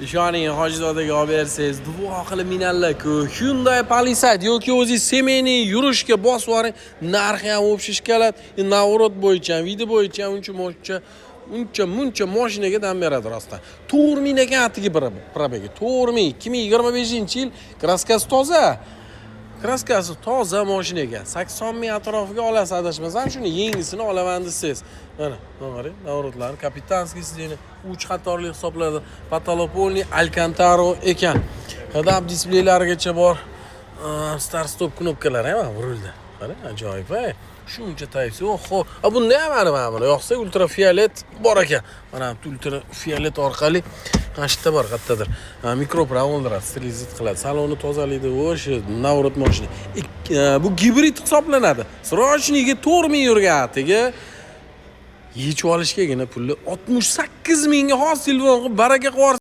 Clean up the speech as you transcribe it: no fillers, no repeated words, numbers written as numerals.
Ishoning, Hojizodaga olib bersangiz, duo qilib minadilar-ku. Hyundai Palisade yoki o'zingiz семейный yurishga bosib yuboring, narxi ham общий keladi. Наворот bo'yicha ham, вид i bo'yicha ham uncha muncha, uncha muncha mashinaga dam beradi rostdan. 4000 ekan atigi пробег i. 4000, 2025-yil, краска si toza. Краска si toza mashina ekan. 80 ming atrofiga olasiz, adashmasam, shuni yangisini olaman desangiz. Mana, mana qarang, наворот lari, капитанский сиденье, uch qatorli hisoblanadi. Потолок полный Alcantara ekan. Head-up displeylarigacha bor. Start stop knopkalari ham rulda. Qarang, ajoyib, ey. Shuncha Type-C. Oho, a bunda ham mana buni yoqsa, ultrafiolet bor ekan. Mana bu ultrafiolet orqali mana shu yerda bor, qayerdadir. Mikroblar o'ldiradi, sterilizatsiya qiladi. Salonni tozalaydi, o'sha наворот mashina. Bu gibrid hisoblanadi. Срочный ga 4000 yurgan atigi yechib olishgagina pulni 68 mingga hozir telefon qilib baraka qilib.